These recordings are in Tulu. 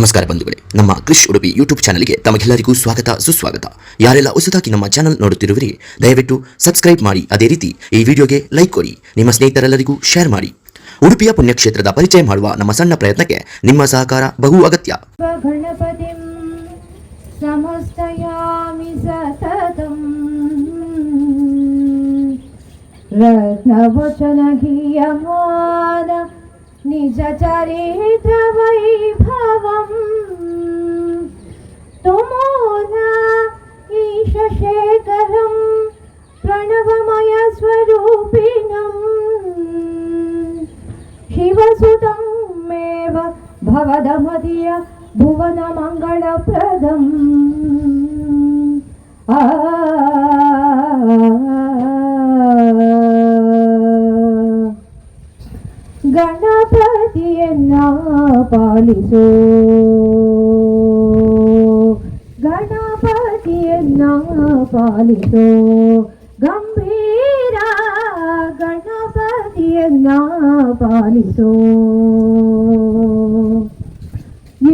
ನಮಸ್ಕಾರ ಬಂಧುಗಳೇ, ನಮ್ಮ ಕ್ರಿಶ್ ಉಡುಪಿ ಯೂಟ್ಯೂಬ್ ಚಾನಲ್ಗೆ ತಮಗೆಲ್ಲರಿಗೂ ಸ್ವಾಗತ ಸುಸ್ವಾಗತ. ಯಾರೆಲ್ಲ ಹೊಸದಾಗಿ ನಮ್ಮ ಚಾನಲ್ ನೋಡುತ್ತಿರುವಿರಿ, ದಯವಿಟ್ಟು ಸಬ್ಸ್ಕ್ರೈಬ್ ಮಾಡಿ. ಅದೇ ರೀತಿ ಈ ವಿಡಿಯೋಗೆ ಲೈಕ್ ಕೊಡಿ, ನಿಮ್ಮ ಸ್ನೇಹಿತರೆಲ್ಲರಿಗೂ ಶೇರ್ ಮಾಡಿ. ಉಡುಪಿಯ ಪುಣ್ಯಕ್ಷೇತ್ರದ ಪರಿಚಯ ಮಾಡುವ ನಮ್ಮ ಸಣ್ಣ ಪ್ರಯತ್ನಕ್ಕೆ ನಿಮ್ಮ ಸಹಕಾರ ಬಹು ಅಗತ್ಯ. ಗಣಪತಿಂ ಸಮಸ್ತಯಾಮಿ ಸತತಂ. ರತ್ನವಚನ ಗೀಯಮಾನ ನಿಜ ಚರಿತ್ರ ವೈಭವಂ ತುಮೋನ ಈಶಶೇಖರಂ ಪ್ರಣವಮಯ ಸ್ವರೂಪಿಣಂ ಶಿವಸುತಂ ಮೇವ ಭವದಮದಿಯ ಭುವನ ಮಂಗಳಪ್ರದಂ. ಆ ಗಣಪತಿಯನ್ನ ಪಾಲಿಸೋ, ಗಣಪತಿಯನ್ನ ಪಾಲಿಸೋ, ಗಂಭೀರ ಗಣಪತಿಯನ್ನ ಪಾಲಿಸೋ,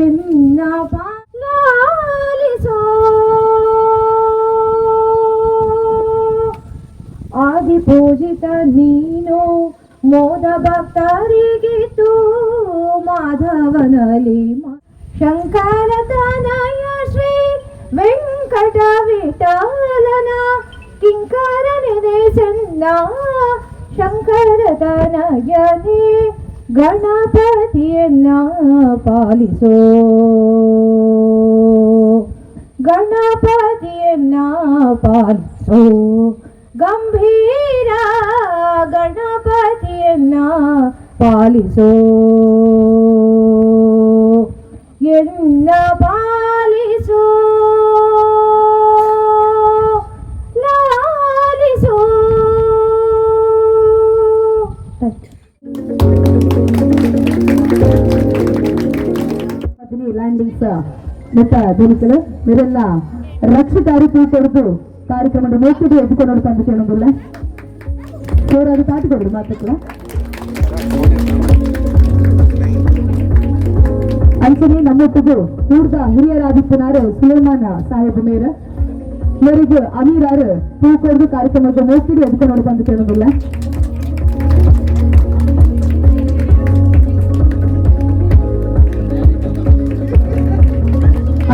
ಎನ್ನ ಪಾಲಿಸೋ. ಆದಿಪೂಜಿತ ನೀನು ಮೋದ ಭಕ್ತರಿಗಿತು ಮಾಧವನಲಿ ಶಂಕರ ತನಯ ಶ್ರೀ ವೆಂಕಟ ವಿಠಲನ ಕಿಂಕರ ಸನ್ನ ಶಂಕರ ತನಯನೇ ಗಣಪತಿಯನ್ನ ಪಾಲಿಸೋ, ಗಣಪತಿಯನ್ನ ಪಾಲಿಸೋ, ಗಂಭೀರ ಗಣಪತಿಯನ್ನ ಪಾಲಿಸೋ, ಎನ್ನ ಪಾಲಿಸೋ, ಲಾಲಿಸೋ. ಲ್ಯಾಂಡಿಂಗ್ಸ್ ಮೆತ್ತ ಧನಿಕಲು ಮೆರೆಲ್ಲ ರಕ್ಷಿತಾರಿ ಪೂ ಕೊಡುದು ಕಾರ್ಯಕ್ರಮದ ಮೋಕ್ಷದ ಎದ್ದುಕೊಂಡು ತಂದು ಕೇಳೋದಿಲ್ಲ. ಜೋರಾಗಿ ತಾಟಿ ಕೊಡುದು ಮಾತಕ್ಕಲ. ಅಂಚನೆ ನಮ್ಮೊಟ್ಟಿಗೆ ಊರ್ದ ಹಿರಿಯರಾದಿಪ್ಪನಾರು ಸುಲೇಮಾನ ಸಾಹೇಬ್ ಮೇರ ಮೇರೆಗೆ ಅಮೀರಾರು ಪೂ ಕೊಡುದು ಕಾರ್ಯಕ್ರಮದ ಮೋಕ್ಷದ ಎದ್ದುಕೊಂಡು ತಂದು ಕೇಳೋದಿಲ್ಲ.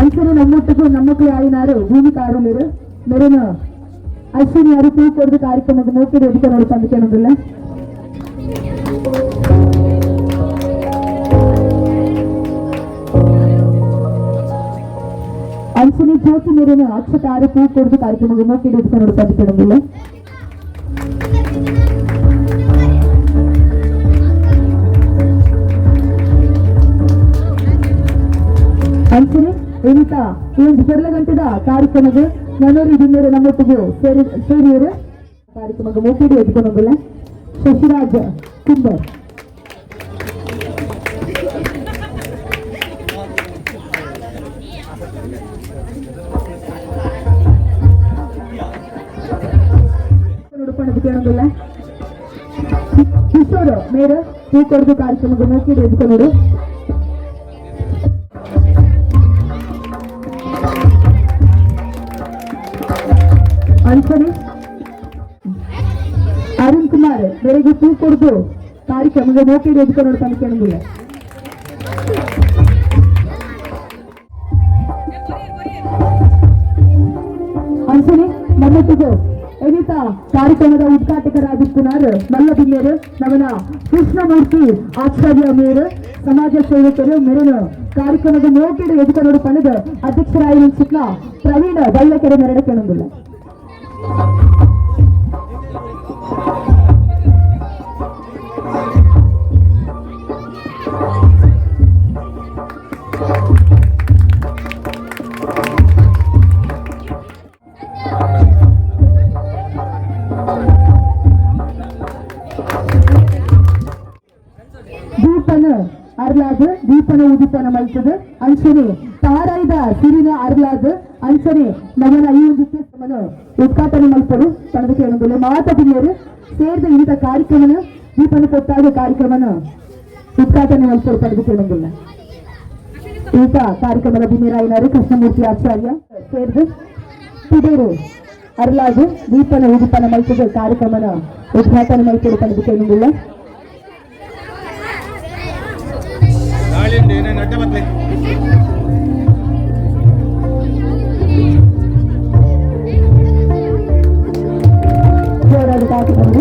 ಅಂಚನೆ ನಮ್ಮೊಟ್ಟಿಗೆ ನಮ್ಮಕ್ಕೆ ಆಯಿನಾರು ಭೂಮಿ ಕಾರುಲಿರು ಮೆರೆನ ಅಶ್ವಿನಿ ಯಾರು ಪೂ ಕೊಡುದು ಕಾರ್ಯಕ್ರಮದ ಮೋಕ್ಷದ ಎದ್ದುಕೊಂಡು ತಂದು ಕೇಳೋದಿಲ್ಲ. ಅಂಚನೆ ಜ್ಯೋತಿ ಮೇರೆನ ಅಕ್ಷತಾರು ಪೂ ಕೊಡುದು ಕಾರ್ಯಕ್ರಮದ ಮೋಕ್ಷದ ಎದ್ದುಕೊಂಡು ತಂದು ಕೇಳೋದಿಲ್ಲ. ಅಂಚನೆ ಏನಿತ ಈ ಒಂದು ಗಂಟೆದ ಕಾರ್ಯಕ್ರಮದ ನನೂರು ದಿನರು ನಮ್ಮೊಟ್ಟಿಗೆ ಸೇರಿ ಸೇರಿಯರು ಕಾರ್ಯಕ್ರಮಕ್ಕೆ ಮೋಕಿಡಿ ಎದ್ದುಕೊಂಡೋಗಿಲ್ಲ ಶಶಿರಾಜ್ ಕುಂಬರ್. ಕೇಳೋದಿಲ್ಲ. ಕಿಶೋರ್ ಮೇರ ಪೂ ಕೊಡುದು ಕಾರ್ಯಕ್ರಮಕ್ಕೆ ಮೋಕಿಡಿ ಎದ್ದುಕೊಂಡರು. ಅಂಚನೆ ಅರುಣ್ ಕುಮಾರ್ ಬೆಳಗ್ಗೆ ಪೂ ಕೊಡುದು ಕಾರ್ಯಕ್ರಮಕ್ಕೆ ಮೋಕಿಡಿ ಎದ್ದುಕೊಂಡು ತಂದು ಕೇಳೋದಿಲ್ಲ. ಅಂಚನೆ ನಮ್ಮೊಟ್ಟಿಗೆ ಎನಿತ ಕಾರ್ಯಕ್ರಮದ ಉದ್ಘಾಟಕರಾಗಿಪ್ಪುನಾರ್ ಮಲ್ಲ ಬಿಲ್ಲೇರು ನಮನ ಕೃಷ್ಣಮೂರ್ತಿ ಆಚಾರ್ಯ ಮೇರು ಸಮಾಜ ಸೇವಕರು ಮೆರನು ಕಾರ್ಯಕ್ರಮದ ಮೋಕಿಡು ಎದುಕೊಂಡು ಪಣದ ಅಧ್ಯಕ್ಷರಾಗಿ ಚಿಕ್ಕ ಪ್ರವೀಣ ಬಳ್ಳಕೆರೆ ಮೆರಡ ಕೇಳೋದಿಲ್ಲ. ದೀಪನ ಅರ್ಲಾದ್ ದೀಪನ ಉದಿಪನ ಮಲ್ತದ ಅಂಚನೆ ತಾರಾಯ್ದ ಸಿರಿನ ಅರ್ಲಾದ್ ಅಂಚನೆ ನಮನ ಈ ಒಂದು ನಮನ ಉದ್ಘಾಟನೆ ಮಲ್ಪಡು ಪಣದ ಕೇಳೊಂದಿಲ್ಲ. ಮಾತ ಬಿರಿಯರು ಸೇರಿದ ವಿವಿಧ ಕಾರ್ಯಕ್ರಮನ ದೀಪನ ಕೊಟ್ಟಾದ ಕಾರ್ಯಕ್ರಮನ ಉದ್ಘಾಟನೆ ಮಲ್ಪಡು ಪಣದ ಕೇಳೊಂದಿಲ್ಲ. ಈತ ಕಾರ್ಯಕ್ರಮದ ಬಿನ್ನಿರಾಯಿನಾರು ಕೃಷ್ಣಮೂರ್ತಿ ಆಚಾರ್ಯ ಸೇರ್ದು ತಿಡೇರು ಅರ್ಲಾದು ದೀಪನ ಉದಿಪನ ಮಲ್ತದ ಕಾರ್ಯಕ್ರಮನ ಉದ್ಘಾಟನೆ ಮಲ್ತದ ಪಡೆದುಕೊಳ್ಳುವುದಿಲ್ಲ. ಜೋರಾದ ಕಾರ್ಯಕ್ರಮ.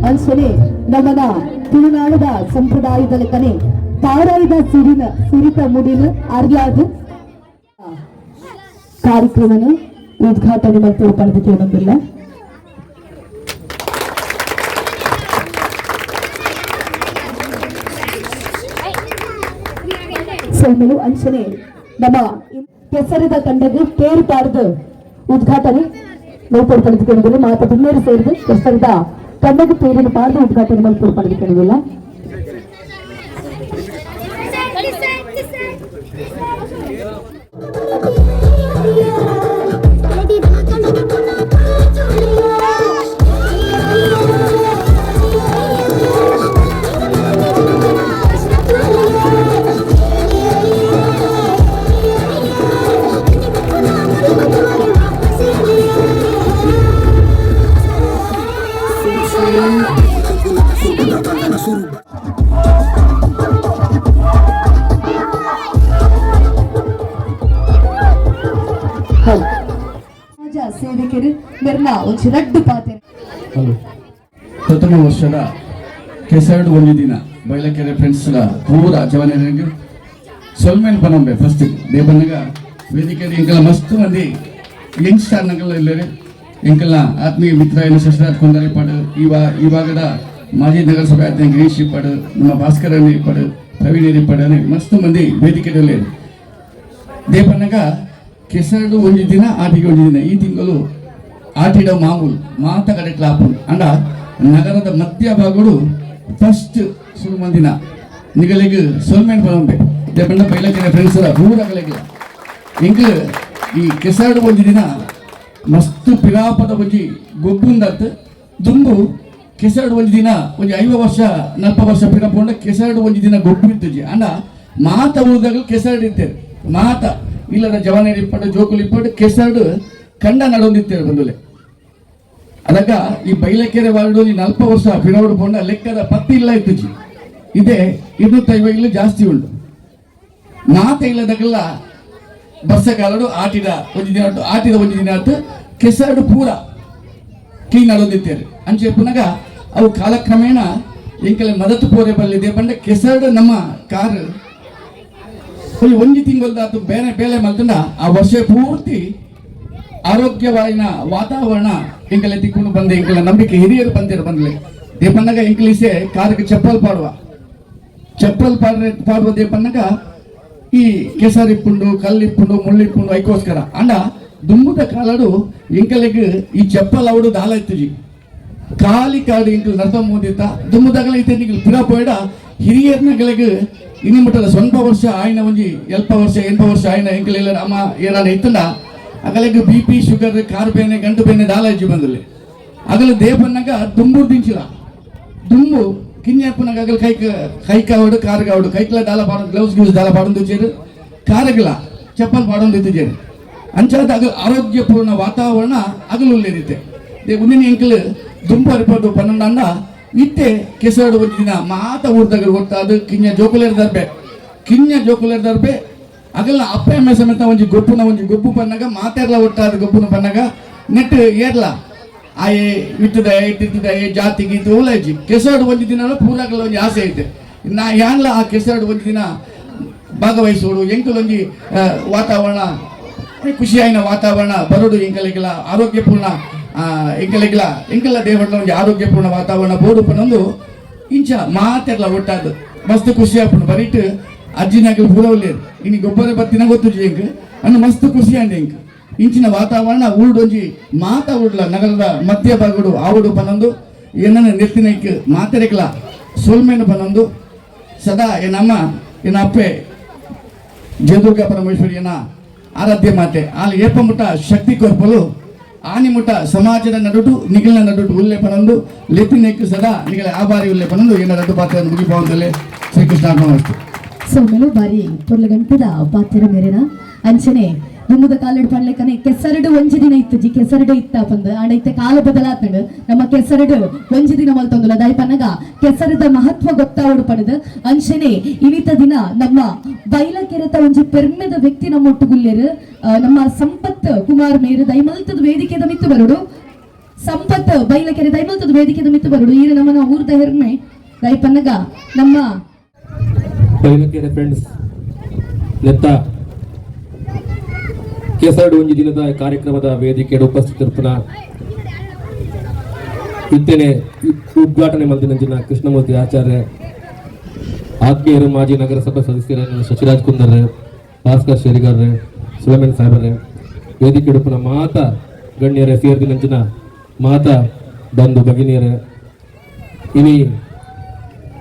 ಅಂಚನೆ ನಮ್ಮನ ತುಳುನಾಡದ ಸಂಪ್ರದಾಯದ ಲೆಕ್ಕನೆ ತಾರಾಯಿದ ಸಿರಿನ ಸಿರಿತ ಮುಡಿನ ಅರ್ಲಾದು ಕಾರ್ಯಕ್ರಮನ ಉದ್ಘಾಟನೆ ಮತ್ತು ಪಡೆದುಕೊಂಡಿಲ್ಲ. ಸೊಲ್ಮೆಲು ಅಂಚನೆ ನಮ್ಮ ಕೆಸರಿದ ತಂಡಗೆ ತೇರು ಪಾಡ್ದು ಉದ್ಘಾಟನೆ ನೋಪೋಡು ಪಡೆದುಕೊಂಡಿಲ್ಲ. ಮಾತ ಬಿನ್ನೇರು ಸೇರಿದು ಕೆಸರಿದ ಕಣ್ಣಗೆ ತೇರಿನ ಪಾಡ್ದು ಉದ್ಘಾಟನೆ ಮಲ್ಪೋಡು ಪಡೆದುಕೊಂಡಿಲ್ಲ. ಸೇವಕರು ಮೆರ್ನ ಒಂಜಿ ರಡ್ಡು ಪಾತೆ. ಹಲೋ, ಪ್ರಥಮ ವರ್ಷದ ಕೆಸರಡು ಒಂದು ದಿನ ಬೈಲಕೆರೆ ಫ್ರೆಂಡ್ಸ್ ಪೂರ ಜವನರಿಗೆ ಸೊಲ್ಮೇನ್ ಪನಂಬೆ ಫಸ್ಟ್ ದೇವನಗ ವೇದಿಕೆ ಎಂಕಲ ಮಸ್ತ್ ಮಂದಿ ಯಂಗ್ಸ್ಟಾರ್ ನಗಲ ಇಲ್ಲರೆ ಎಂಕಲ್ನ ಆತ್ಮೀಯ ಮಿತ್ರ ಏನು ಶಶಿರಾಜ್ ಕೊಂದರೆ ಪಾಡು, ಈ ಭಾಗದ ಮಾಜಿ ನಗರಸಭೆ ಅಧ್ಯಕ್ಷ ಗಿರೀಶ್ ಇಪ್ಪಾಡು, ನಮ್ಮ ಭಾಸ್ಕರ ಇಪ್ಪಾಡು, ಪ್ರವೀಣ್ ಇಪ್ಪಾಡು ಮಸ್ತ್ ಮಂದಿ ವೇದಿಕೆಯಲ್ಲಿ. ದೇಪನ್ನಗ ಕೆಸರಡು ಒಂಜಿ ದಿನ ಆಟಿಗೆ ಒಂಜಿ ದಿನ ಈ ತಿಂಗಳು ಆಟಿಡ ಮಾಮೂಲು ಮಾತ ಕಡೆ ಕ್ಲಾಪು ಅಂಡ ನಗರದ ಮಧ್ಯ ಭಾಗಡು ಫಸ್ಟ್ ಸುರು ಮಂದಿನ ನಿಗಲಿಗೆ ಸೊಲ್ಮೇನ್ ಪರಂಬೆ ದೇಪಣ್ಣ ಪೈಲಕ್ಕಿನ ಫ್ರೆಂಡ್ಸ್ ಪೂರಗಳಿಗೆ ಇಂಕ್ ಈ ಕೆಸರಡು ಒಂಜಿ ದಿನ ಮಸ್ತ್ ಪಿರಾಪದ ಒಂಜಿ ಗೊಬ್ಬುಂದತ್ ದುಂಬು ಕೆಸರಡು ಒಂಜಿ ದಿನ ಒಂಜಿ 50 ವರ್ಷ 40 ವರ್ಷ ಪಿರಪೋಂಡ ಕೆಸರಡು ಒಂಜಿ ದಿನ ಗೊಬ್ಬು ಇತ್ತುಜಿ ಅಂಡ ಮಾತ ಊರುದಾಗ ಕೆಸರಡು ಇತ್ತೇವೆ ಮಾತ ಇಲ್ಲದ ಜವಾನೇರು ಇಪ್ಪಟ್ಟು ಜೋಕುಲು ಇಪ್ಪಟ್ಟು ಕೆಸರಡು ಕಂಡ ನಡೊಂದಿತ್ತೇವೆ ಬಂದುಲೆ. ಅದಕ್ಕ ಈ ಬೈಲಕೆರೆ ವಾರ್ಡು 40 ವರ್ಷ ಪಿರವಡು ಪೋಂಡ ಲೆಕ್ಕದ ಪತ್ತಿ ಇಲ್ಲ ಇತ್ತುಜಿ ಇದೇ 250 ಇಲ್ಲ ಜಾಸ್ತಿ ಉಂಟು. ಮಾತ ಇಲ್ಲದಕ್ಕೆಲ್ಲ ಬರ್ಸಗಾಲಡು ಆಟಿದ ಒಂಜಿ ದಿನ ಆಟಿದ ಒಂಜಿ ದಿನ ಆತು ಕೆಸರಡು ಪೂರ ಕ್ಲೀನ್ ನಡೊಂದಿತ್ತೇವೆ ಅಂಚೆ ಪುನಗ ಅವು ಕಾಲಕ್ರಮೇಣ ಎಂಕಲೆ ಮದತು ಪೋರೆ ಬಲ್ಲಿದೆ ಪಂಡ ಕೆಸರಡು ನಮ್ಮ ಕಾರು ಒಂಜಿ ತಿಂಗಳದಾತು ಬೇರೆ ಬೇಲೆ ಮಲ್ತಂಡ ಆ ವರ್ಷ ಪೂರ್ತಿ ಆರೋಗ್ಯವಾಯಿನ ವಾತಾವರಣ ಎಂಕಲೆ ತಿಕ್ಕೊಂಡು ಬಂದೆ ಎಂಕಲ ನಂಬಿಕೆ ಹಿರಿಯರು ಬಂದಿರು ಬಂದ್ಲೆ ದೇಪನ್ನಗ ಎಂಕಲಿಸೆ ಕಾರಿಗೆ ಚಪ್ಪಲ್ ಪಾಡುವ ಚಪ್ಪಲ್ ಪಾಡುವ ದೇಪನ್ನಗ ಈ ಕೆಸರಿಪ್ಪುಂಡು ಕಲ್ಲಿಪ್ಪುಂಡು ಮುಳ್ಳಿಪ್ಪುಂಡು ಐಕೋಸ್ಕರ ಅಂಡ ದುಂಬುದ ಕಾಲಡು ಎಂಕಲೆಗ್ ಈ ಚಪ್ಪಲ್ ಅವಡು ದಾಲ ಇತ್ತುಜಿ ಖಾಲಿ ಕಾಡು ಎಂಕಲ್ ನರ್ಥ ಮೋದಿತ್ತ ದುಂಬುದಾಗಲ ಐತೆ ನಿಂಕಲ್ ಪಿರ ಪೋಯಡ ಹಿರಿಯರ್ನಗಲೆಗ್ ಇನಿ ಮುಟ್ಟದ ಸ್ವಲ್ಪ ವರ್ಷ ಆಯ್ನ ಒಂಜಿ ಎಲ್ಪ ವರ್ಷ 80 ವರ್ಷ ಆಯ್ನ ಎಂಕಲ್ ಇಲ್ಲ ಅಮ್ಮ ಏನಾನ ಇತ್ತಂಡ ಅಗಲೆಗ್ B P sugar car ಬೇನೆ ಗಂಟು ಬೇನೆ ದಾಲ ಇಜ್ಜಿ ಬಂದಲ್ಲಿ ಅಗಲ ದೇಪನ್ನಗ ದುಂಬುರ್ ದಿಂಚಿಲ ದುಂಬು ಕಿನ್ಯಾಪುನಗ ಅಗಲ ಕೈ ಕೈ ಕಾವಡು ಕಾರ್ ಕಾವಡು ಕೈಕ್ಲ ದಾಲ ಪಾಡ ಗ್ಲೌಸ್ ಗ್ಲೌಸ್ ದಾಲ ಪಾಡೊಂದು ಚೇರು ಕಾರಗಲ ಚಪ್ಪಲ್ ಪಾಡೊಂದು ಇತ್ತು ಅಂಚಾದ ಅಗಲ ಆರೋಗ್ಯಪೂರ್ಣ ವಾತಾವರಣ ಅಗಲು ಉಲ್ಲೇರಿತ್ತೆ ಉಂದಿನ ಎಂಕಲ್ ದುಂಬು ಅರಿಪದು 12 ಅಂಡ ಇತ್ತೆ ಕೆಸರಡು ಒಂಜಿ ದಿನ ಮಾತ ಊರ್ದಗಲು ಒಟ್ಟಾದ್ ಕಿನ್ಯ ಜೋಕುಲೇರ್ ದರ್ಬೆ ಕಿನ್ಯ ಜೋಕುಲೇರ್ ದರ್ಬೆ ಅಗಲ್ನ ಅಪ್ಪೆ ಅಮ್ಮೆ ಸಮೇತ ಒಂಜಿ ಗೊಪ್ಪುನ ಒಂಜಿ ಗೊಬ್ಬು ಪನ್ನಗ ಮಾತೆರ್ಲ ಒಟ್ಟಾದ ಗೊಬ್ಬುನ ಪನ್ನಗ ನೆಟ್ ಏರ್ಲ ಆಯೆ ಇಟ್ಟದ ಇಟ್ಟಿದ್ದಯ ಜಾತಿ ಗೀತೆ ಓಲಾಜಿ ಕೆಸರಡು ಒಂಜಿ ದಿನ ಪೂರಾಗಲ ಒಂಜಿ ಆಸೆ ಐತೆ. ನಾ ಯಾನ್ಲ ಆ ಕೆಸರಡು ಒಂಜಿ ದಿನ ಭಾಗವಹಿಸೋಡು ಎಂಕಲೊಂಜಿ ವಾತಾವರಣ ಖುಷಿಯಾಯಿನ ವಾತಾವರಣ ಬರೋಡು ಎಂಕಲಿಗೆಲ್ಲ ಆರೋಗ್ಯಪೂರ್ಣ ಎಂಕಲಿಗೆಲ್ಲ ಎಂಕಲ ದೇವರ ಒಂಜಿ ಆರೋಗ್ಯಪೂರ್ಣ ವಾತಾವರಣ ಬೋಡು ಪನ್ನೊಂದು ಇಂಚ ಮಾತೆರ್ಲ ಒಟ್ಟಾದ ಮಸ್ತ್ ಖುಷಿ ಆಪುಂಡು. ಬರೀಟ್ ಅಜ್ಜಿನಾಗಲು ಪೂರವಲ್ಲೇರು ಇನಿ ಗೊಬ್ಬರ ಬತ್ತಿನ ಗೊತ್ತುಜಿ ಎಂಕ್ ಅನ್ನು ಮಸ್ತ್ ಖುಷಿ ಅಂಡ್ ಎಂಕ್ ಇಂಚಿನ ವಾತಾವರಣ ಊರ್ಡೊಂಜಿ ಮಾತ ಊಡ್ಲ ನಗರದ ಮಧ್ಯ ಭಾಗಡು ಆವುಡು ಪನ್ನೊಂದು ಏನನ್ನ ನೆತ್ತಿನೈಕ್ ಮಾತೆರೆಕ್ಲ ಸೊಲ್ಮೆನು ಪನ್ನೊಂದು ಸದಾ ಏನಮ್ಮ ಏನ ಅಪ್ಪೆ ಜಯದುರ್ಗಾ ಪರಮೇಶ್ವರಿಯನ ಆರಾಧ್ಯ ಮಾತೆ ಅಲ್ಲಿ ಏಪ ಮುಟ್ಟ ಶಕ್ತಿ ಕೊರ್ಪಲು ಆನಿ ಮುಟ್ಟ ಸಮಾಜದ ನಡುಟು ನಿಗಲಿನ ನಡುಟು ಉಲ್ಲೆ ಪನೊಂದು ಲೆತ್ತಿನೆಕ್ ಸದಾ ನಿಗಲ ಆಬಾರಿ ಉಲ್ಲೆ ಪನೊಂದು ಏನ ರಡ್ಡು ಪಾತ್ರ ಮುಗಿಪಾವಂತಲೇ ಶ್ರೀಕೃಷ್ಣ ಅರ್ಪಣಮಸ್ತು. ಸೌಮ್ಯಲು ಬಾರಿ ಪೊರ್ಲಗಂಟದ ಪಾತ್ರ ಮೇರೆನ ಅಂಚನೆ ದುಮ್ಮದ ಕಾಲಡ್ ಪಡ್ಲೆಕನೆ ಕೆಸರಡು ಒಂಜಿ ದಿನ ಇತ್ತು ಜಿ ಕೆಸರಡು ಇತ್ತ ಪಂದ್ ಆಂಡ ಇತ್ತೆ ಕಾಲ ಬದಲಾತಂಡು ನಮ್ಮ ಕೆಸರಡು ಒಂಜಿ ದಿನ ಮಲ್ತೊಂದುಲ ದಾಯಿ ಪನ್ನಗ ಕೆಸರದ ಮಹತ್ವ ಗೊತ್ತಾವಡು ಪಡೆದು ಅಂಚನೆ ಇನಿತ ದಿನ ನಮ್ಮ ಬೈಲಕೆರೆತ ಒಂಜಿ ಪೆರ್ಮೆದ ವ್ಯಕ್ತಿ ನಮ್ಮ ಒಟ್ಟುಗುಲ್ಲೇರು ನಮ್ಮ ಸಂಪತ್ ಕುಮಾರ್ ಮೇರು ದೈಮಲ್ತದ ವೇದಿಕೆದ ಮಿತ್ತು ಬರುಡು ಸಂಪತ್ ಬೈಲಕೆರೆ ದೈಮಲ್ತದ ವೇದಿಕೆದ ಮಿತ್ತು ಬರುಡು ಈರು ನಮ್ಮನ ಊರ್ದ ಹೆರ್ಮೆ ದಾಯಿ ಪನ್ನಗ ನಮ್ಮ ಬೈಲಕೆರೆ ಫ್ರೆಂಡ್ಸ್ ನೆತ್ತ ಕೆಸರಡು ಒಂಜಿ ದಿನದ ಕಾರ್ಯಕ್ರಮದ ವೇದಿಕೆಯ ಉಪಸ್ಥಿತರಿಪ್ಪುನ ಇತ್ತೇನೆ ಉದ್ಘಾಟನೆ ಮಲ್ದಿನಂಚಿನ ಕೃಷ್ಣಮೂರ್ತಿ ಆಚಾರ್ಯ ಆತ್ಮೀಯರು ಮಾಜಿ ನಗರಸಭಾ ಸದಸ್ಯರಾದ ಶಶಿರಾಜ್ ಕುಂದರ್ರೆ ಭಾಸ್ಕರ್ ಶೇರಿಗಾರ್ರೆ ಸುಲಮೇನ್ ಸಾಹೇಬರ್ರೆ ವೇದಿಕೆ ಉಡುಪುನ ಮಾತ ಗಣ್ಯರೇ ಸೇರ್ದಿನಂಚಿನ ಮಾತ ಬಂಧು ಭಗಿನಿಯರೇ ಇನಿ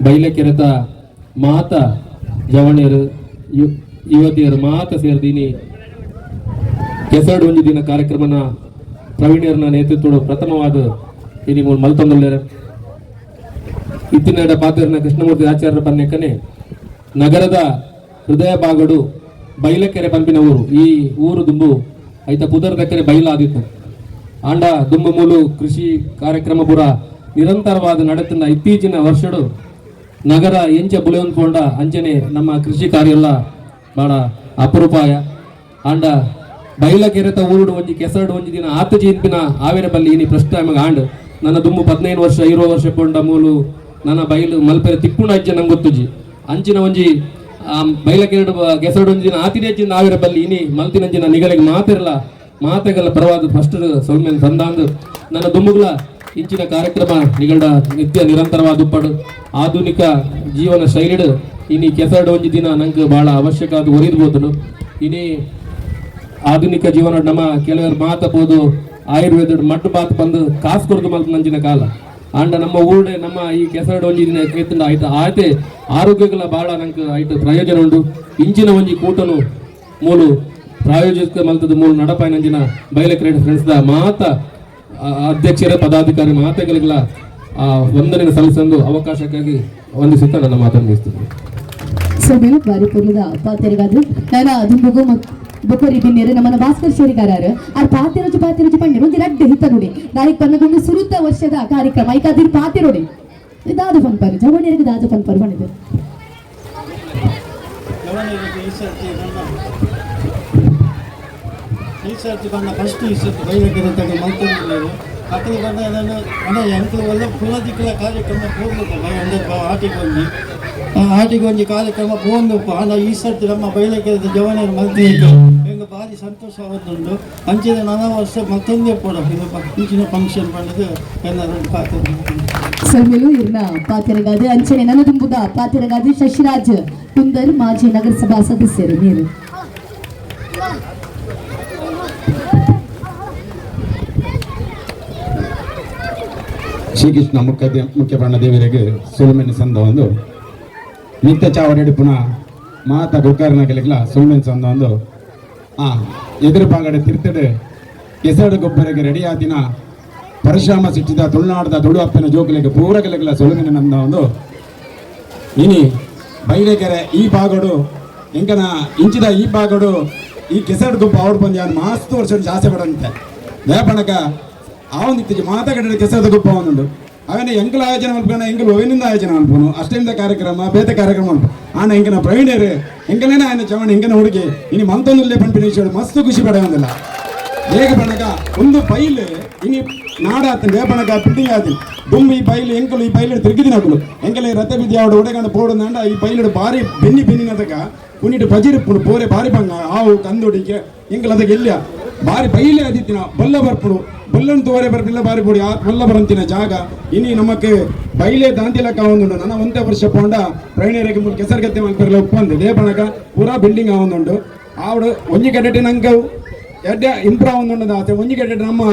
ಬೈಲಕೆರೆತ ಮಾತ ಜವಣಿಯರು ಯುವತಿಯರು ಮಾತ ಸೇರ್ದಿನಿ ಕೆಸರಡು ಒಂಜಿ ದಿನ ಕಾರ್ಯಕ್ರಮನ ಪ್ರವೀಣ್ಯರನ ನೇತೃತ್ವದ ಪ್ರಥಮವಾದ ಇನಿ ಮೂಲು ಮಲ್ತೊಂದುಲ್ಲೆರ್. ಇತ್ತಿನಡ ಪಾತ್ರನ ಕೃಷ್ಣಮೂರ್ತಿ ಆಚಾರ್ಯರ ಪನ್ನೆಕ್ಕನೆ ನಗರದ ಹೃದಯ ಭಾಗಡು ಬೈಲಕೆರೆ ಪಂಪಿನ ಊರು. ಈ ಊರು ದುಂಬು ಐತ ಪುದರ್ ದಕ್ಕರೆ ಬೈಲ ಆದಿತ್ತು. ಆಂಡ ದುಂಬು ಮೂಲು ಕೃಷಿ ಕಾರ್ಯಕ್ರಮ ಪೂರ ನಿರಂತರವಾದ ನಡೆತನ ಇತ್ತೀಚಿನ ವರ್ಷಡು ನಗರ ಎಂಚ ಬುಲೆಯೊಂದ್ಕೊಂಡ ಅಂಚನೆ ನಮ್ಮ ಕೃಷಿ ಕಾರ್ಯ ಎಲ್ಲ ಬಹಳ ಅಪರೂಪಾಯ. ಆಂಡ ಬೈಲಕೆರೆತ ಊರುಡು ಒಂಜಿ ಕೆಸರಡು ಒಂಜಿ ದಿನ ಆತಜಿ ಇನ್ಪಿನ ಆವಿರ ಬಲ್ಲಿ ಇನಿ ಫಸ್ಟ್ ಟೈಮ್ ಆಂಡ್ ನನ್ನ ದುಂಬು 15 ವರ್ಷ 20 ವರ್ಷ ಪೊಂಡ ಮೂಲು ನನ್ನ ಬೈಲು ಮಲ್ಪೆರೆ ತಿಪ್ಪುಣ ಅಜ್ಜ ನಂಗೆ ಗೊತ್ತುಜಿ ಅಂಚಿನ ಒಂಜಿ ಬೈಲಕೆರಡು ಕೆಸರಡು ಒಂಜಿ ದಿನ ಆತಿನೇ ಅಜ್ಜಿನ ಆವಿರ ಬಲ್ಲಿ ಇನಿ ಮಲ್ತಿನಂಚಿನ ನಿಗಲಿಗೆ ಮಾತಿರಲ್ಲ ಮಾತೆಗಲ್ಲ ಪರವಾದ ಫಸ್ಟ್ ಸೊಲ್ಮೆನ್ ತಂದಾಂದು ನನ್ನ ದುಂಬುಗಳ ಇಂಚಿನ ಕಾರ್ಯಕ್ರಮ ನಿಗಡ ನಿತ್ಯ ನಿರಂತರವಾದ ಉಪ್ಪಡು ಆಧುನಿಕ ಜೀವನ ಶೈಲಿಡು ಇನಿ ಕೆಸರಡು ಒಂಜಿ ದಿನ ನಂಗೆ ಬಹಳ ಅವಶ್ಯಕ ಅದು ಒರಿದ್ಬೋದು. ಇನಿ ಆಧುನಿಕ ಜೀವನ ನಮ್ಮ ಕೆಲವರು ಮಾತಬೋದು ಆಯುರ್ವೇದ ಮಟ್ಟು ಬಾತ್ ಬಂದು ಕಾಸು ಕೊರದು ಮಲ್ತು ನಂಚಿನ ಕಾಲ. ಆಂಡ ನಮ್ಮ ಊರುಡೆ ನಮ್ಮ ಈ ಕೆಸರಡು ಒಂಜಿ ದಿನ ಕೇತಂಡ ಆಯ್ತು ಆಯ್ತೆ ಆರೋಗ್ಯಗಳ ಬಹಳ ನಂಗೆ ಆಯ್ತು ಪ್ರಯೋಜನ ಉಂಡು. ಇಂಚಿನ ಒಂಜಿ ಕೂಟನು ಮೂಲು ಪ್ರಾಯೋಜಕ ಮಲ್ತದ ಮೂಲು ನಡಪಾಯ ನಂಜಿನ ಬೈಲ credit friends the ಮಾತ ಅಧ್ಯಕ್ಷರ ಪದಾಧಿಕಾರಿ ಮಾತೆಗಳಿಗೆಲ್ಲ ಆ ವಂದನೆ ಸಲ್ಲಿಸಲು ಅವಕಾಶಕ್ಕಾಗಿ ವಂದಿಸುತ್ತಾ ನನ್ನ ಮಾತನ್ನು ಮುಗಿಸ್ತೇನೆ. ಸೊಮೆಲು ಬಾರಿ ಪೊರ್ಲುದ ಪಾತೆರೆಗಾದ್ರು ನಾನ ದುಂಬುಗು ಬೊಕೊರಿ ಬಿನ್ನೆರು ನಮ್ಮನ ಭಾಸ್ಕರ್ ಶೇರಿಗಾರರು ಆರ್ ಪಾತೆರೊಜಿ ಪಾತೆರೊಜಿ ಪಂಡೆ ಒಂಜಿ ರಡ್ಡ್ ಹಿತ ನುಡಿ ದಾಯಿಕ್ ಪನ್ನಗೊಂದು ಸುರುತ ವರ್ಷದ ಕಾರ್ಯಕ್ರಮ ಐಕ ಅದಿರ್ ಪಾತೆರೊಡಿ ದಾದು ಪನ್ಪರು ಜವಣಿಯರಿಗೆ ದಾದು ಪನ್ಪರು ಪಂಡಿದ್ರು. ಈ ಸರ್ತಿ ಬಂದ ಫಸ್ಟ್ ಈ ಸರ್ತಿ ಬೈಲಕೆರೆ ಮಲ್ತೊಂದುಲ್ಲೆರ್ ಅಕುಲು ಬಂದ ಅಣ್ಣ ಎಂಕುಲು ಒಲ್ಲ ಪುನದಿಕ್ಕಲ ಕಾರ್ಯಕ್ರಮ ಪೋಂದುಪ್ಪ ಆಟಿಗೊಂಜಿ ಆಟಿಗೊಂಜಿ ಕಾರ್ಯಕ್ರಮ ಪೋಂದುಪ್ಪ. ಆಂಡ ಈ ಸರ್ತಿ ನಮ್ಮ ಬೈಲಕೆರೆದ ಜವನೆರ್ ಮಲ್ತಿನಿಕ್ ಎಂಕ್ ಭಾರಿ ಸಂತೋಷ ಆವೊಂದುಂಡು. ಅಂಚಿನ ನನ ವರ್ಷ ಮತ್ತೊಂದೇ ಪೋಡ ಇದು ಇಂಚಿನ ಫಂಕ್ಷನ್ ಪಂಡುದು ಎನ್ನ ಪಾತೆರ. ಸೊಲ್ಮೆಲು ಇರ್ನ ಪಾತೆರೆಗಾದ ಅಂಚನೆ ನನ್ನ ದುಂಬುದ ಪಾತೆರೆಗಾದ ಶಶಿರಾಜ್ ಕುಂದರ್ ಮಾಜಿ ನಗರಸಭಾ ಸದಸ್ಯರು ನೀರು. ಶ್ರೀಕೃಷ್ಣ ಮುಖ್ಯ ಪ್ರಾಣ ದೇವರಿಗೆ ಸುಲ್ಮೆನ್ ಸಂದ ಒಂದು ನಿತ್ಯ ಚಾವಡಿ ಪುನಃ ಮಾತ ಗೋಕರ್ಣಗಳಿಗೆಲ್ಲ ಸುಲ್ಮೆನ್ ಸಂದ ಒಂದು ಆ ಎದುರು ಪಾಗಡೆ ತಿರ್ತಡೆ ಕೆಸರಡು ಗೊಬ್ಬರಿಗೆ ರೆಡಿಯಾದಿನ ಪರಶುರಾಮ ಸಿಟ್ಟಿದ ತುಳುನಾಡದ ತುಳು ಅಪ್ಪನ ಜೋಕುಲಿಗೆ ಪೂರಕಲಿಗೆಲ್ಲ ಸುಳುಮಿನ ನಂದ ಒಂದು ಇನಿ ಬೈಲೆಕೆರೆ ಈ ಭಾಗಡು ಎಂಕನ ಇಂಚಿದ ಈ ಭಾಗಡು ಈ ಕೆಸರಡು ಗೊಬ್ಬ ಅವಡು ಬಂದು ಯಾರು ಮಾಸ್ತು ವರ್ಷ ಜಾಸ್ತಿ ಪಡಂತೆ ದೇಪಣಕ ಆವೊಂದಿತ್ತು ಮಾತ ಕಡೆ ಕೆಸರದ ಗೊಬ್ಬ ಒಂದುಂಡು. ಅವನ ಎಂಕಲ್ ಆಯೋಜನೆ ಮಲ್ಪನ ಎಂಕಲ್ ಒಯ್ನಿಂದ ಆಯೋಜನೆ ಮಲ್ಪನು ಅಷ್ಟೇಂದ ಕಾರ್ಯಕ್ರಮ ಬೇತೆ ಕಾರ್ಯಕ್ರಮ ಮಲ್ಪ ಆನ ಎಂಕನ ಪ್ರವೀಣರು ಎಂಕಲೇನ ಆಯನ ಚವಣ ಎಂಕನ ಹುಡುಗಿ ಇನಿ ಮಂತೊಂದುಲ್ಲೇ ಪನ್ಪಿನ ವಿಷಯ ಮಸ್ತ್ ಖುಷಿ ಪಡೆಯೊಂದಿಲ್ಲ. ಬೇಗ ಪಣಕ ಒಂದು ಬೈಲ್ ಇನಿ ನಾಡಾತನ ಬೇಪಣಕ ಬಿಲ್ಡಿಂಗ್ ಆತಿ ದುಮ್ಮು ಈ ಬೈಲು ಎಂಕಲು ಈ ಬೈಲು ತಿರುಗಿದಿನಕುಲು ಎಂಕಲೆ ರಥ ಬಿದ್ದಿ ಅವಡು ಒಡೆಗಂಡ ಪೋಡು ಈ ಬೈಲು ಬಾರಿ ಬೆನ್ನಿ ಬೆನ್ನಿನದಕ ಕುನಿಟ್ಟು ಬಜಿರು ಪೋರೆ ಬಾರಿ ಬಂಗ ಆವು ಕಂದುಡಿಗೆ ಎಂಕಲ್ ಅದಕ್ಕೆ ಇಲ್ಲ ಬಾರಿ ಬೈಲೆ ಆದಿತ್ತಿನ ಬೊಲ್ಲ ಬರ್ಪುಡು ಬೊಲ್ಲನ್ ತೋರೆ ಬರ್ಪಿಲ್ಲ ಬಾರಿ ಪೊಡಿ ಆ ಬೊಲ್ಲ ಬರಂತಿನ ಜಾಗ ಇನಿ ನಮಕ್ ಬೈಲೆ ದಾಂತಿಲಕ್ಕ ಒಂದುಂಡು. ನನ್ನ ಒಂದೇ ವರ್ಷ ಪೋಂಡ ಪ್ರಯಾಣಿಯರಿಗೆ ಮೂಲ ಕೆಸರುಗತ್ತೆ ಮಲ್ಪೆರ್ಲ ಉಪ್ಪಂದು ದೇಪಣಕ ಪೂರಾ ಬಿಲ್ಡಿಂಗ್ ಆವೊಂದುಂಡು. ಆವಡು ಒಂಜಿ ಕಡೆಟೆ ನಂಗೆ ಎಡ್ಡೆ ಇಂಪ್ರೂವ್ ಆವೊಂದುಂಡು ಆತೆ ಒಂಜಿ ಕಡೆಟೆ ನಮ್ಮ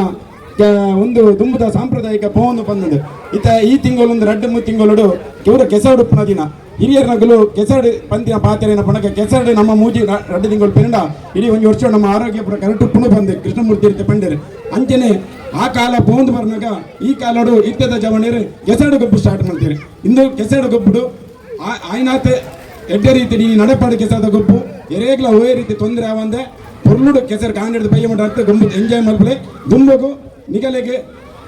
ಒಂದು ದುಂಬುದ ಸಾಂಪ್ರದಾಯಿಕ ಪೋವೊಂದು ಪಂದುಂಡು. ಇತ್ತ ಈ ತಿಂಗಳೊಂದು ರಡ್ಡು ಮೂರು ತಿಂಗಳು ಇವರು ಕೆಸರು ಉಪ್ಪುನ ದಿನ ಹಿರಿಯರ ನಗಲು ಕೆಸರು ಪಂತಿನ ಪಾತ್ರೆನ ಪಣಕ ಕೆಸರು ನಮ್ಮ ಮೂಜಿ ರಡ್ಡು ತಿಂಗಳು ಪೆಂಡ ಇಡೀ ಒಂದು ವರ್ಷ ನಮ್ಮ ಆರೋಗ್ಯ ಪೂರ ಕರೆಕ್ಟ್ ಉಪ್ಪುನು ಬಂದು ಕೃಷ್ಣಮೂರ್ತಿ ಇರ್ತೆ ಪಂಡರು. ಅಂಚನೆ ಆ ಕಾಲ ಪೋಂದು ಬರ್ನಾಗ ಈ ಕಾಲಡು ಇತ್ತದ ಜವಣರು ಕೆಸರು ಗೊಬ್ಬು ಸ್ಟಾರ್ಟ್ ಮಾಡ್ತೀರಿ. ಇಂದು ಕೆಸರು ಗೊಬ್ಬುಡು ಆಯ್ನಾತೆ ಎಡ್ಡೆ ರೀತಿ ನೀ ನಡೆಪಾಡು ಕೆಸರದ ಗೊಬ್ಬು ಎರೇಗ್ಲ ಓಯೇ ರೀತಿ ತೊಂದರೆ ಆವಂದೆ ಪೊರ್ಲುಡು ಕೆಸರು ಕಾಂಡಿಡ್ದು ಪಯ್ಯ ಮಟ್ಟ ಅರ್ಥ ಗೊಂಬು ಎಂಜಾಯ್ ಮಲ್ಪಲೆ ದುಂಬಗು ನಿಗಲೆಗೆ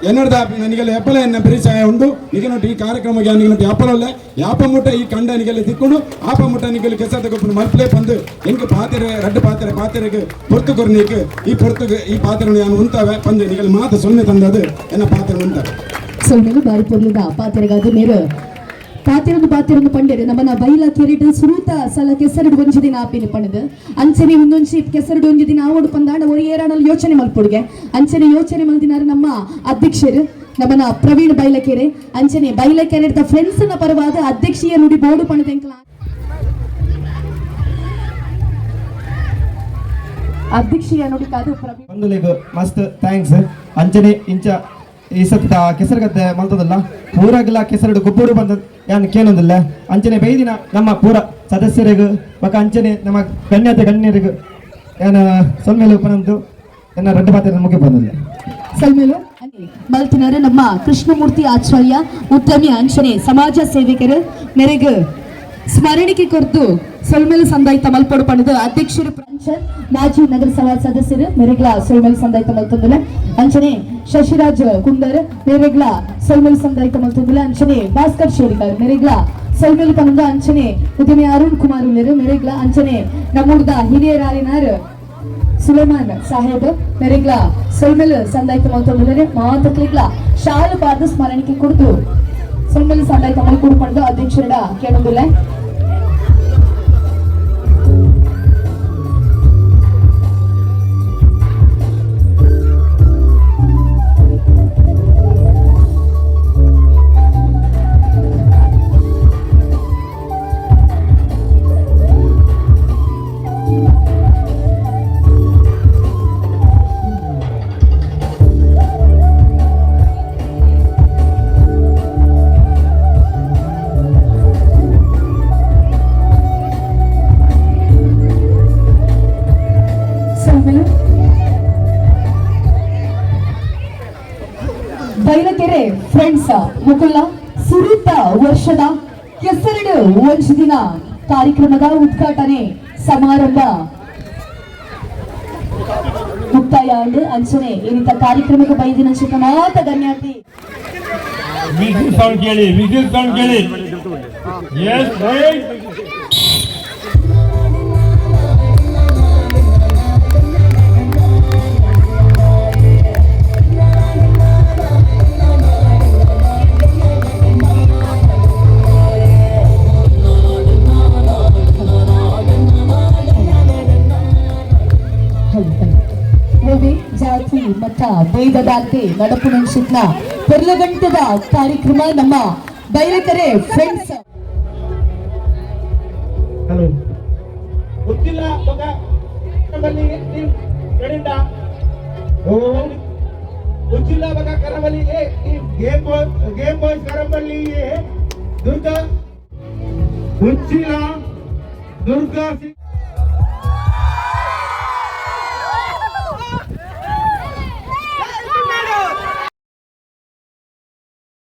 ಎನ್ನಡ್ದ ನಿಗಲೆ ಎಪ್ಪಲ ಎನ್ನ ಪರಿಚಯ ಉಂಡು. ನಿಗನೊಟ್ಟು ಈ ಕಾರ್ಯಕ್ರಮಕ್ಕೆ ನಿಗನೊಟ್ಟು ಯಾಪಲಲ್ಲ ಯಾಪ ಮುಟ್ಟ ಈ ಕಂಡ ನಿಗಲೆ ತಿಕ್ಕೊಂಡು ಆಪ ಮುಟ್ಟ ನಿಗಲು ಕೆಸರದ ಗೊಬ್ಬು ಮಲ್ಪಲೆ ಬಂದು ಎಂಕ್ ಪಾತ್ರೆ ರಡ್ಡು ಪಾತ್ರೆ ಪಾತ್ರೆಗೆ ಪೊರ್ತು ಕೊರ್ನೀಕ್ ಈ ಪೊರ್ತುಗೆ ಈ ಪಾತ್ರೆ ಯಾನು ಉಂತಾವೆ ಬಂದು ನಿಗಲು ಮಾತು ಸೊನ್ನೆ ತಂದದು ಎನ್ನ ಪಾತ್ರೆ ಉಂತಾವೆ. ಸೊಲ್ಮೆಲು ಬಾರಿ ಪೊರ್ಲುದ ಪಾತ್ರೆಗಾದ ಮೇರು ಪಾತಿರೊಂದು ಪಾತಿರೊಂದು ಪಂಡೇರು ನಮ್ಮನ ಬೈಲ ಕೆರಿಟ್ ಸುರೂತ ಸಲ ಕೆಸರುಡು ಒಂಜಿ ದಿನ ಆಪಿನ ಪಂಡದು ಅಂಚನೆ ಒಂದೊಂಜಿ ಕೆಸರುಡು ಒಂಜಿ ದಿನ ಆವೋಡು ಪಂದಾಂಡ ಒರಿ ಏರಾಡಲು ಯೋಚನೆ ಮಲ್ಪೊಡುಗೆ ಅಂಚನೆ ಯೋಚನೆ ಮಲ್ದಿನಾರು ನಮ್ಮ ಅಧ್ಯಕ್ಷರು ನಮ್ಮನ ಪ್ರವೀಣ್ ಬೈಲಕೆರೆ ಅಂಚನೆ ಬೈಲಕೆರೆ ಫ್ರೆಂಡ್ಸ್ ನ ಪರವಾದ ಅಧ್ಯಕ್ಷೀಯ ನುಡಿ ಬೋರ್ಡು ಪಣದ ಎಂಕಲ ಅಧ್ಯಕ್ಷೀಯ ನುಡಿ ಕಾದು ಪ್ರವೀಣ್ ಬಂಧುಲಿಗ್ ಮಸ್ತ್ thanks. ಅಂಚನೆ ಇಂಚ ಈ ಸತ್ತ ಕೆಸರುಗದ್ದೆ ಮಲ್ತದಲ್ಲ ಪೂರಗ್ಲ ಕೆಸರುಡು ಗೊಬ್ಬರು ಬಂದ ಯಾನ್ ಕೇನೊಂದಿಲ್ಲ. ಅಂಚನೆ ಬೈದಿನ ನಮ್ಮ ಪೂರ ಸದಸ್ಯರಿಗೂ ಬೊಕ ಅಂಚನೆ ನಮ್ಮ ಗಣ್ಯತೆ ಗಣ್ಯರಿಗೂ ಯಾನ ಸೊಲ್ಮೇಲೆ ಉಪನಂದು ಎನ್ನ ರಡ್ಡು ಪಾತ್ರೆ ಮುಗಿ ಬಂದಿಲ್ಲ. ಸಲ್ಮೇಲು ಮಲ್ತಿನಾರು ನಮ್ಮ ಕೃಷ್ಣಮೂರ್ತಿ ಆಚಾರ್ಯ ಉದ್ಯಮಿ ಅಂಚನೆ ಸಮಾಜ ಸೇವಕರು ಮೆರೆಗ್ ಸ್ಮರಣಿಕೆ ಕೊರ್ದು ಸೊಲ್ಮೇಲು ಸಂದಾಯ್ತ ಮಲ್ಪೊಡು ಪಣದು ಅಧ್ಯಕ್ಷರು ಪಂಚ ಮಾಜಿ ನಗರಸಭಾ ಸದಸ್ಯರು ಮೆರೆಗ್ಲ ಸೊಲ್ಮೇಲು ಸಂದಾಯ್ತ ಮಲ್ತೊಂದುಲ ಅಂಚನೆ ಶಶಿರಾಜ್ ಕುಂದರ್ ಮೆರೆಗ್ಲ ಸೊಲ್ಮೇಲು ಸಂದಾಯ್ತ ಮಲ್ತೊಂದುಲ ಅಂಚನೆ ಭಾಸ್ಕರ್ ಶೇರಿಕಾರ್ ಮೆರೆಗ್ಲ ಸೊಲ್ಮೇಲು ಪಣದು ಅಂಚನೆ ಉದ್ಯಮಿ ಅರುಣ್ ಕುಮಾರ್ ಉಲ್ಲೇರು ಮೆರೆಗ್ಲ ಅಂಚನೆ ನಮ್ಮೂರ್ದ ಹಿರಿಯರಾರಿನಾರ್ ಸುಲೇಮಾನ್ ಸಾಹೇಬ್ ಮೆರೆಗ್ಲ ಸೊಲ್ಮೆಲ್ ಸಂದಾಯ್ತ ಮಲ್ತೊಂದುಲ್ಲೆರ್ ಮಾತಕ್ಲಿಗ್ಲ ಶಾಲು ಪಾದ ಸ್ಮರಣಿಕೆ ಕೊಡ್ದು ಸೊಲ್ಮೆಲ್ ಸಂದಾಯ್ತ ಮಲ್ಕೊಡು ಪಡೆದು ಅಧ್ಯಕ್ಷರ ಕೇಳೊಂದುಲ್ಲೆ. ಬೈಲಕೆರೆ ಫ್ರೆಂಡ್ಸ್ ಮುಕುಲ್ಲ ಸುರುತ ವರ್ಷದ ಕೆಸರಡು ಒಂಜಿ ದಿನ ಕಾರ್ಯಕ್ರಮದ ಉದ್ಘಾಟನೆ ಸಮಾರಂಭ ಮುಕ್ತಾಯ ಆಂಡ್ ಅಂಚನೆ ಏನಿತ ಕಾರ್ಯಕ್ರಮಕ್ಕೆ ಬೈದಿನ ಮಾತ ಗಣ್ಯಾತಿ ವಿಸಿಲ್ ಸೌಂಡ್ ಕೇಳಿ, ವಿಸಿಲ್ ಸೌಂಡ್ ಕೇಳಿ. Yes right. ಜಾತಿ ಮತ ಭೇದದಾಂತೆ ನಡಪು ಪೊರ್ಲಗಂಟದ ಕಾರ್ಯಕ್ರಮ ನಮ್ಮ ಬೈಲಕೆರೆ ಫ್ರೆಂಡ್ಸ್. ಹಲೋ ಗೊತ್ತಿಲ್ಲ ಮಗ ಕಡೆಯಿಂದ Uchila Baga Karavali A team game boys Karavali A Durga Uchila Durga Singh.